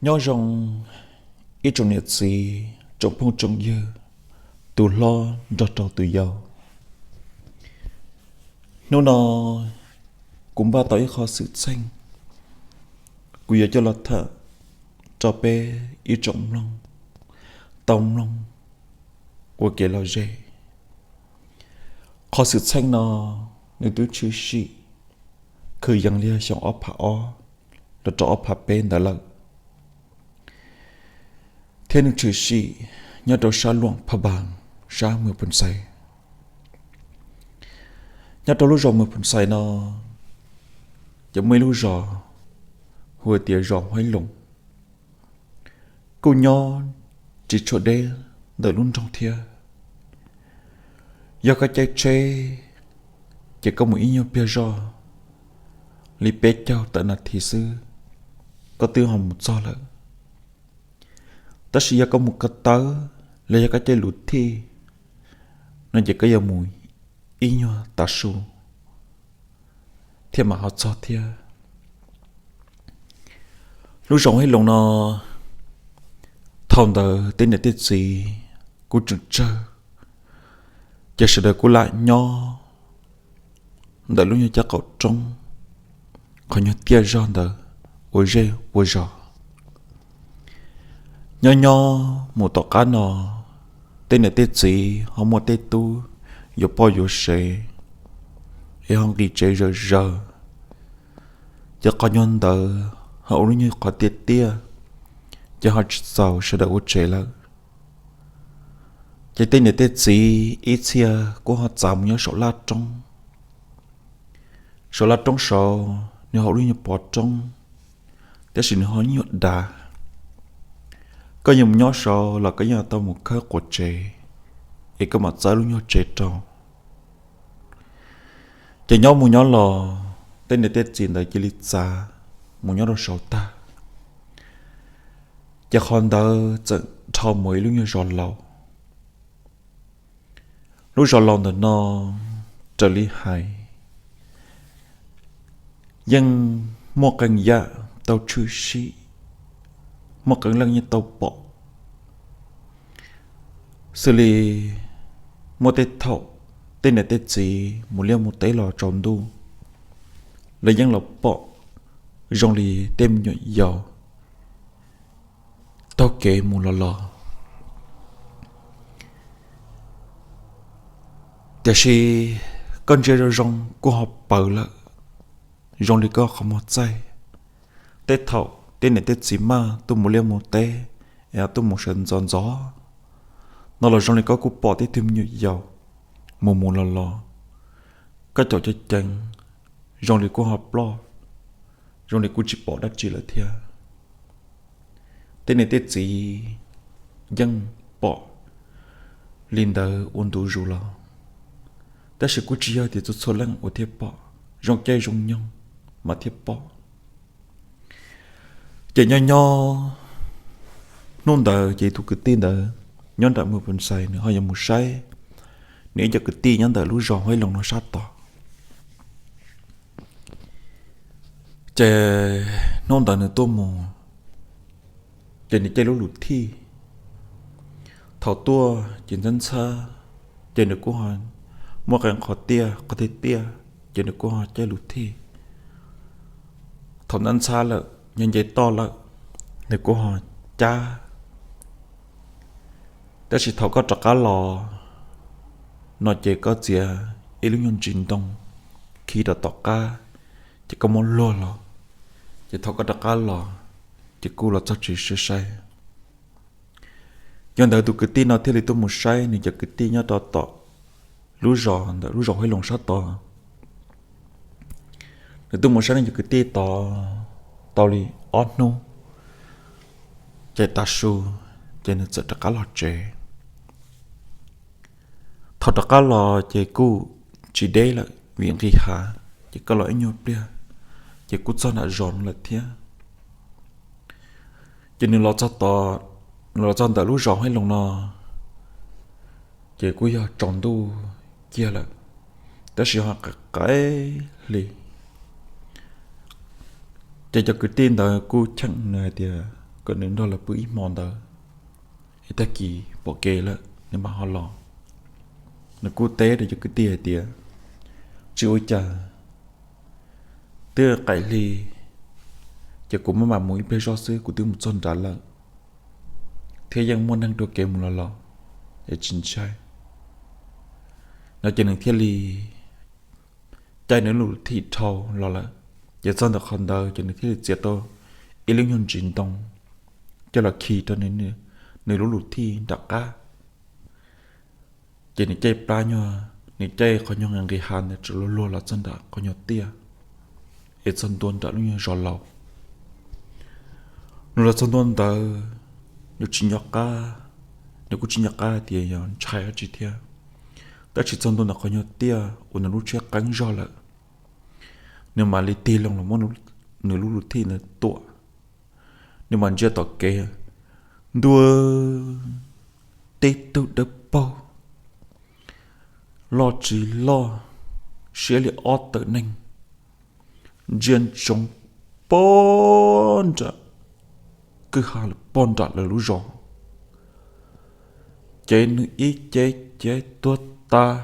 Nyob zoo ib tsoom niam txiv, tsoom phooj tsoom ywg, tus hlob nrog rau tus yau. Hnub no kuv npaj tau ib qho xwm txheej, kuv yuav coj los tham rau peb ib tsoom mloog tau mloog ua kev lom zem. Qhov xwm txheej no nws twb tshwm sim kwv yees li xyoo ob phav ob los rau ob phav peb ntawd lawm, thiab nws tshwm sim nyob rau sab Luam Pha Npas, sab Mws Phas Xais. Nyob rau lub zos Mws Phas Xais no ces muaj ib lub zos hu tias zos Huaib Loos, kuj nyob tsis tshua deb ntawm lub nroog thiab. Yog koj caij tsheb ces koj mus ib nyuag pliag zog li peb caug tawm nas this xwb, koj twb ho mus txog lawm. Tab sis yog koj mus ko taw los yog koj caij luv thij no ces koj yuav mus ib nyuag tav su thiaj mam ho txog thiab. Lub zos Huaib Loos no, thaum ntawd tej niam tej txiv kuj tseem tsawg, ces sawv daws kuj lam nyob ntawm lub nyuag caj qaum roob qhov nyuag tiaj zog ntawd ua zej ua zos. Nyob nyob mus tom qab no, tej niam tej txiv ho muaj tej tub yuav poj yuav sev es ho nqis tsev zawm zaws, ces qhov nyuag ntawd ho ua lub nyuag qhov tiaj tiaj, ces ho tsis txaus sawv daws ua tsev lawm. Ces tej niam tej txiv ib txhia kuj ho txav mus nyob saum laj roob. Saum laj roob saud nws ho ua lub nyuag pov roob, tab sis nws ho nyuag dav. Koj yuav mus nyob saud los koj yeej tau mus khawb quas tsev es koj mam txawb lub nyuag tsev rau. Ces nyob mus nyob los tej niam tej txiv ntawd cia li txav mus nyob rau saud tag, ces qhov ntawd txawm dhau mus ib lub nyuag zos laus. Lub zos laus ntawm no raws li hais yeej muaj qee yam tau tshwm sim, muaj qee leej yeej tau pom. Xws li muaj tej thaum tej niam tej txiv mus liaj mus teb los tsaus ntuj, lawv yeej los pom zoo li tej me nyuam yaus taug kev mus los los. Tiam sis koj ntsia zoo zoo kuj ho paws lawm, zoo li koj qhov muag txaij. Tej thaum tej niam tej txiv maj tuaj mus liaj mus teb es tuaj mus sawv ntxov ntxov no los zoo li koj kuj pom tej tug me nyuam yaus mus mus los los. Koj caum ceev ceev zoo li kuj ho ploj, zoo li kuj tsis pom dab tsi lawm thiab. Tej niam tej txiv yeej pom li ntawd ua ntu zus los, tab sis kuj tsis yog tias txhua txhua leej uas thiaj pom, zoo caij zoo nyoog mas thiaj pom. Ces nyob nyob hnub ntawd ces tus kwv tij ntawd nyob nram Mws Phas Xais nws ho yuav mus saib nws ib co kwv tij nyob ntawm lub zos Huaib Loos no sab tod. Ces hnub ntawd nws tuaj mus, ces nws caij lub luv thij. Thaum tuaj ces ntxhab ntxhab, ces nws kuj ho muaj qee qhov tiaj qhov tiaj tiaj, ces nws kuj ho caij luv thij. Thaum ntxhab ntxhab lawm nyob nce toj lawm, nws kuj ho cab. Tab sis thaum koj rov qab los no ces koj txiav ib lub nyuag ntsis ntoo khi rau tom qab, ces koj muab luag los, ces thaum koj rov qab los ces kuj los txog tsev sai sai. Yog ntawd tus kwv tij no thiaj li tuaj mus saib nws cov kwv tij nyob rau tom lub zos ntawm lub zos Huaib Loos sab tod. Nws tuaj mus saib nws cov kwv tij tod tau li ob hnub, ces tav su ces nws txawm rov qab los tsev. Thaum rov qab los ces kuj tsis deb lawm vim nqis hav, ces koj los ib nyuag pliag ces kuj txog nram zos no lawm thiab. Ces nws los txog tod, los txog ntawm lub zos Huaib Loos no, ces kuj yog tsaus ntuj kiag lawm, tab sis ho qaim qaim hli. Ces cov kwv tij ntawd kuj cheem nws hais tias, kom nws nrog lawv pw ib hmo ntawd, es tag kis pom kev lawm nws mam ho los. Nws kuj teb rau cov kwv tij hais tias, tsis ua cas, twb qaim hli, ces kuv mam mus ib pliag zoj xwb kuv twb mus txog nrad lawm, thiab yeej muaj neeg dua kev mus los los, es tsis ntshai no. Ces nws thiaj li caij nws lub luv thij dhau los lawm. Ces txog ntawm qhov ntawd ces nws thiaj li txiav tau ib lub nyuag ntsis ntoo coj los khi rau nws lub luv thij nram qab. Ces nws caij plab nyuag, nws caij qhov nyuag nqis hav ntawd tsuas luag luag los txog nram qhov nyuag tiaj, es txog ntua nram lub nyuag zos laus. Nws los txog ntua ntawd, nws tsis nco qab, nws kuj tsis nco qab tias yog ntshai dab tsi thiab. Tab sis txog ntua ntawm qhov nyuag tiaj uas nws lub tsheb qeeb zog lawm, nws mam li tig loo los muab nws lub luv thij ntawd tuam. Nws mam ntsia tom kev, ntua, tib tug dawb paug, loj tsis loj, siab li ob tawm neeg, ntsia ntsoov pog nram kwj ha lawm, pog nram lawv lub zos. Ces nws ib ce cev tuag tas.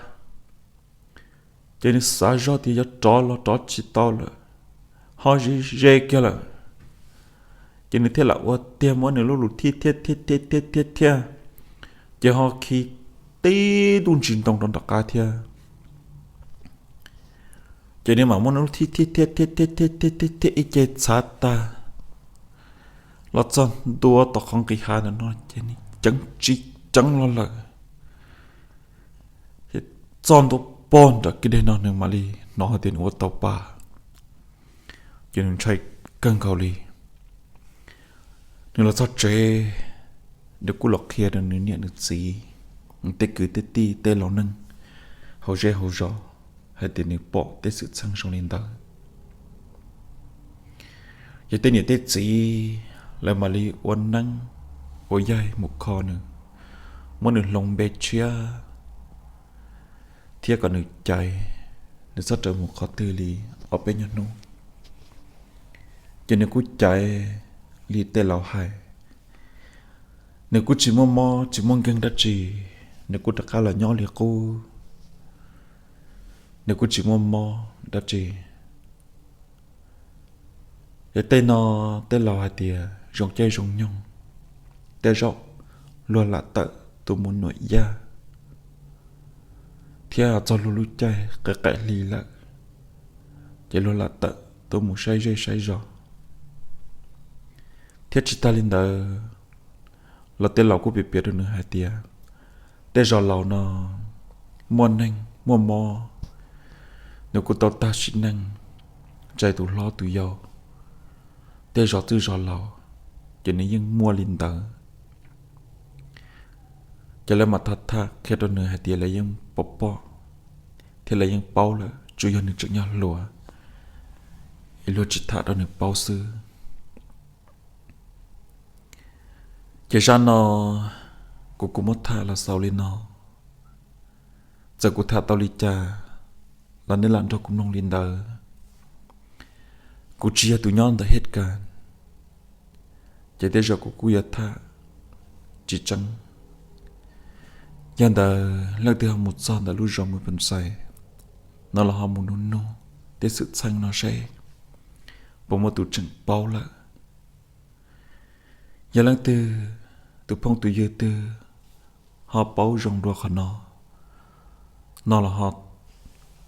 Ces nws xav zog tias yog rov los rov tsis tau lawm, ho ze ze kiag lawm. Ces nws thiaj lam ua tiag muab nws lub luv thij thiab thiab thiab thiab thiab thiab, ces ho khi tib tug ntsis ntoo rau nram qab thiab. Ces nws mam muab nws lub thij thiab thiab thiab thiab thiab thiab thiab ib ce txhav tag, los txog ntua tom qhov nqis hav ntawm no ces nws ceev tsis ceev los lawm, txog ntua pog nram kwj deg no nws mam li hnov hais tias nws ua tau pa, ces nws ntshai kawg nkaus li. Nws los txog tsev, nws kuj los qhia rau nws niam nws txiv, nws tej kwv tej tij tej laus neeg hauv zej hauv zos hais tias nws pom tej xwm txheej zoo li ntawd. Ces tej niam tej txiv lawv mam li ua neeb ua yaig mus kho nws, muab nws hloov npe tshiab, thiab kom nws caiv, nws txhob rawm mus qhov twg li ob peb nyuag hnub. Ces nws kuj caiv li tej laus hais, nws kuj tsis muaj mob tsis muaj nkeeg dab tsi, nws kuj rov qab los nyob li qub, nws kuj tsis muaj mob dab tsi. Yog tej no tej laus hais tias zoo caij zoo nyoog, tej zaum luag lam tawm tuaj mus nuam yaj, thiab txog luag lub caij qaim hli lawm, ces luag lam tawm tuaj mus saib zej saib zos. Thiab tsis tag li ntawd, los tej laus kuj piav piav rau nws hais tias tej zos laus no muaj neeg muaj mob, nws kuj tau tag sim neej, txais tus hlob tus yau, tej zos txwj zos laus, ces nws yeej muaj li ntawd. Ces lawv mam tham tham qhia rau nws hais tias lawv yeej pom pom thiab lawv yeej paub lawm, tsuas yog nws tseem nyob hluas, es luag tsis tham rau nws paub xwb. Ces zaj no kuv kuj muab tham los xaus li no. Txawm kuv tham tau li cas los nej lam nrog kuv mloog li ntawd. Kuv tsis yog tus nyob ntawm hej kas, ces tej zaum kuv kuj yuav tham tsis tseeb. Yog ntawd leej twg ho mus txog ntawm lub zos Mus Pes Xais no los ho mus nug nug tej xwm txheej no seb puas muaj tus tseem paub lawm. Yog leej twg, tus phooj tus ywg twg ho paub zoo dua qhov no, no los ho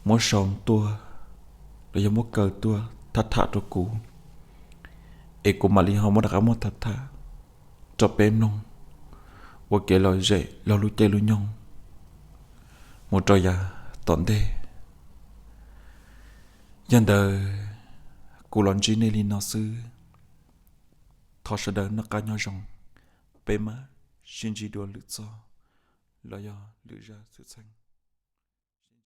muab sau tuaj, los yog muab kaw tuaj tham tham rau kuv, es kuv mam li ho muab rov qab muab tham tham rau peb mloog ua kev lom zem laug lub caij lub nyoog mus rau yav tom ntej. Yog ntawd kuv los ntsib nej li no xwb. Thov sawv daws noj qab nyob zoo, peb mam sib ntsib dua lwm txoj los yog lwm zaj xwm txheej.